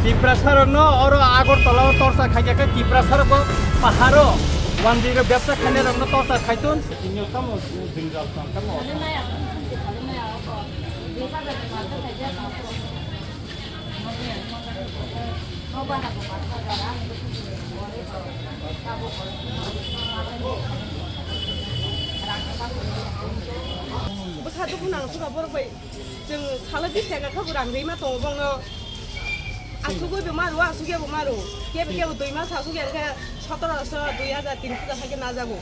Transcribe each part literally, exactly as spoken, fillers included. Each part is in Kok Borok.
Tiprasa rokno oro Agartala o torsa khaikha khe Tiprasa rok bo paharo wanjwi rok bebsa khainai rokno torsa khaitun. Bwsa dukhu nang suka borok bai chwng salo bish taka kha bo rang rima tongo bongno. Asugwi bo maro, asugya bo maro. Kebo kebo dui mas asugya khe sotoroso, dui hajar, tin hajar hakhe najago.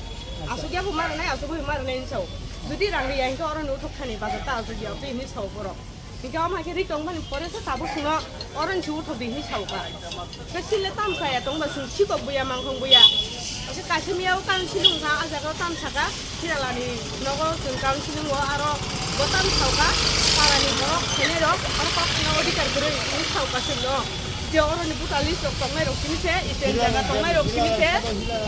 Asugya bo maro nai, asugwi bo maro nai hinwi sao. Jodi rang riya hinkhe oro ni uthuk thani bazar ta asugya, tei hinwi sao borok. Hinkhe omo hai khe ri tongmani pore se tabuk chwngno oro ni se uthuk di hinwi sao kha. Khe sile tam saya tongba chwng sikok buya mangkhong buya. Khe kaisa miya o council wngkha, a jaga o tam saka, Siralani nogo chwng council wngo, aro bo tam sao kha, parani borok khainai rok, oro kok khana odhikar kwrwi hinwi sao kha chwngno. Je oro ni buta list rok tongnai rok simi se, iten jaga tongnai rok simi se,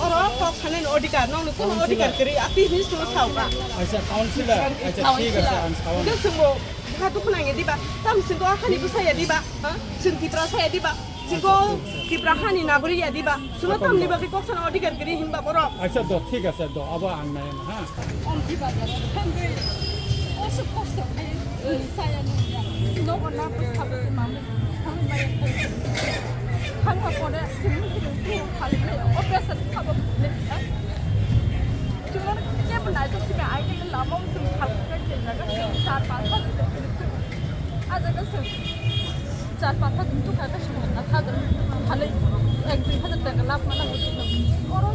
oro kok khanani odhikar, nokni kono odhikar kwrwi, ati hinwi chwngno sao kha. Acha, councilor, acha, thik ache, ang sao. Hingke chwngbo bwkha dukhu nangya diba? Tam chwngbo hani bwsaya diba? Ha? Chwng Tiprasa ya diba? Chwngbo Tipra hani nagori ya diba? Chwngno tamni bagwi kok sana odhikar kwrwi hinba borok? Acha, do, thik ache, do, abo ang nai na, ha? Om diba jara, hangwi, oso kosto khai, saya nungya. Nogo na bwsabo mamu, hangmaya khai. Hangma pore, chwngno hiring khai, khali khai, operation khabo khai. Chwngno kebo naithok simi, ai khe lama o chwng khalkhe khe jaga chwng char panch hajar tong philip thwgo. A jaga chwng char panch hajar tong kha khe chwng aat hajar khalwi ek dui hajar taka lab ma nango chwngno. Oro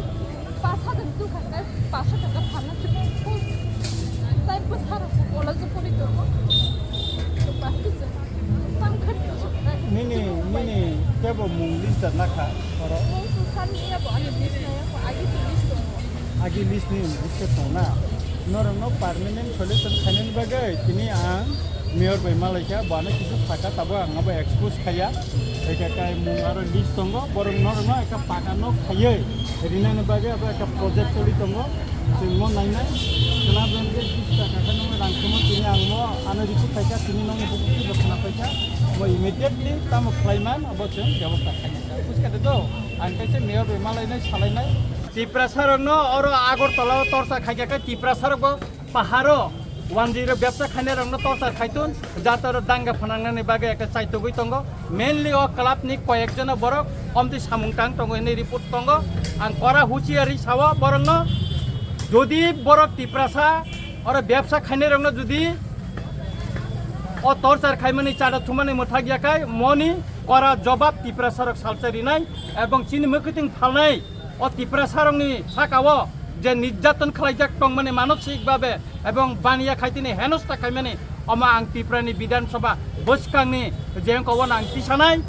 panch hajar tong kha khe panch sho taka phalna chwng tai bwsarok college o pori tongo. Chwng bahai khe chwng. Nini, nini kebo mung list da nakha oro? Agi list ni bukhe tong na. Norokno permanent solution khainani bagwi tini ang mayor bai malaikha, bo ano kisu sakha, tabuk ang abo expose khaiya. Ekha kai mung aro list tongo, borok norokno ekha paka nok khaiwi rinani bagwi abo ekha project choli tongo. Chwng mo nainai, kwlabani je bis taka khe nungwi rang thumwi tini ang mo ano rikhu phaikha, tini nokni bukhuki bo khna phaikha, mo immediately tamo khlaiman abo chwng bebosta khainai. Buskha de do, ang kaisa mayor bai malainai, salainai. Tiprasa rokno oro Agartala o torsa khaikha khe Tiprasa rok bo paharo wanjwi rok bebsa khainai rokno torsa khaitun, jatoro danga phanangnani bagwi ekta chaitugwi tongo. Mainly o club ni koyek jona borok omtwi samung tang tongo hinwi report tongo. Ang kora huchiari sao borokno, jodi borok Tiprasa oro bebsa khainai rokno jodi o torchar khaimani chada thumani mwthak yakhai moni kora jobab Tiprasa rok salsa rinai ebong chini mwkhwtwng phalnai. O Tiprasa rokni sakao je nirjaton khlaijak tongmani manosik babe ebong baniya khaitini henosta khaimani, omo ang Tiprani Bidhan Sabha bwskangni je wngkha, obo ang tisanai,